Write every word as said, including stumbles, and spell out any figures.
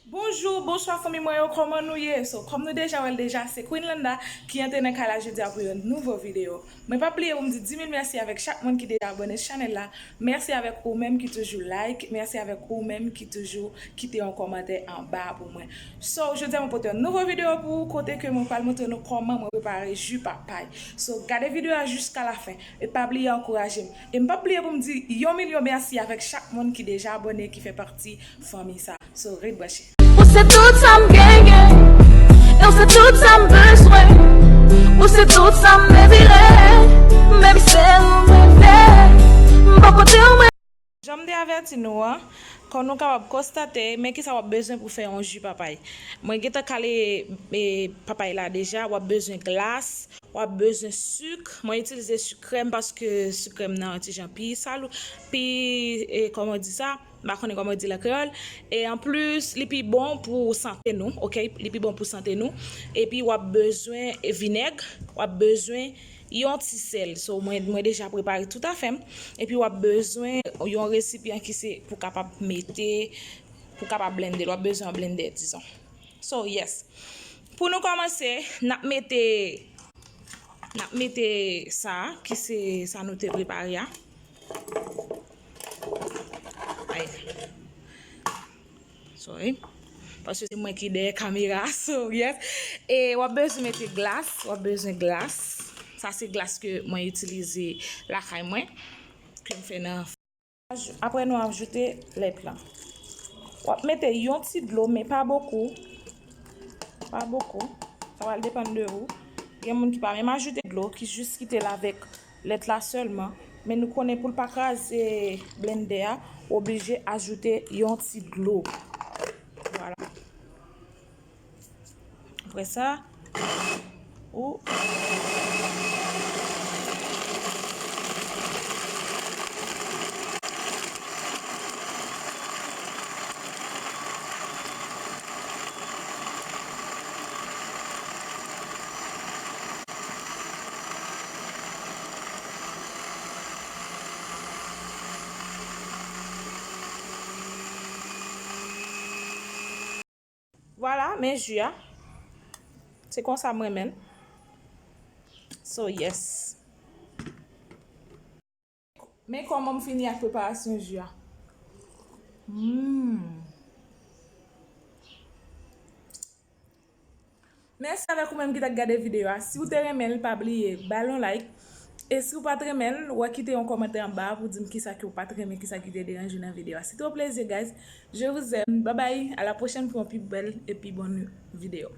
Bonjou, bonswa fanmi mwen yo, kòman nou ye? So, kòm nou deja wè l deja, se Queen Landa ki antre nan kay la jodi a pou yon nouvo videyo. Mwen p ap bliye pou m di dis mil mèsi avèk chak moun ki deja abòne chanèl la. Mèsi avèk ou menm ki toujou like, mèsi avèk ou menm ki toujou kite yon kòmantè anba pou mwen. So, jodi a mwen pote yon nouvo videyo pou ou kote ke mwen pral montre nou kòman mwen prepare ji papay. So, gade videyo a jiska la fen. E pa bliye ankouraje m. E m p ap bliye pou m di yon milyon mèsi avèk chak moun ki deja abòne, ki fè pati fanmi sa. So, ret branche. Ou se tout sa m genyen, e ou se tout sa m bezwen. Ou se tout sa m dezire, baby, sèl ou m rele. M bò kote w mwen. Jan m te avèti nou an, kòm nou kapab konstate, men kisa w ap bezwen pou fè yon ji papay. Mwen gentan kale, e, papay la deja, w ap bezwen glas, w ap bezwen sik. Mwen itilize sik krèm paske sik krèm nan yon ti jan pi sal, pi, e, kòman di sa? M pa konnen kòman di l an kreyòl. E anplis, li pi bon pou sante nou, oke? Li pi bon pou sante nou. Epi w ap bezwen vinèg, w ap bezwen yon ti sèl. So, mwen, mwen deja prepare tout afè m. Epi w ap bezwen yon resipyan ki se pou kapab mete, pou kapab blende l. W ap bezwen yon blendè, dizon. So, yes. Pou nou kòmanse, n ap mete, n ap mete sa, ki se sa nou te prepare a. Ay. Sorry. Paske se mwen ki dèyè kamera, so yes. E w ap bezwen mete glas, w ap bezwen glas. Sa se glas ke mwen itilize lakay mwen, ke m fè nan. Apre nou ajoute lèt la. W ap mete yon ti dlo, men pa bokou. Pa bokou. Sa pral depann de ou. Gen moun ki pa menm ajoute dlo, ki jis kite l avèk lèt la sèlman. Men nou konnen pou l pa kraze blendè a, ou oblije ajoute yon ti dlo. Vwala. Apre sa, ou Vwala, men ji a. Se konsa m renmen l. So, yes. Men kòman m fini ak preparasyon ji a. Mm. Mèsi avèk ou menm ki t ap gade videyo a. Si w te renmen l, pa bliye ba l yon like. E si w pa t renmen l, w a kite yon kòmantè anba a pou di m kisa ke w pa t renmen, kisa ki te deranje w nan videyo a. C'était un plaisir, guys. Je vous aime. Bye bye. À la prochaine pour yon pi bèl e pi bon videyo.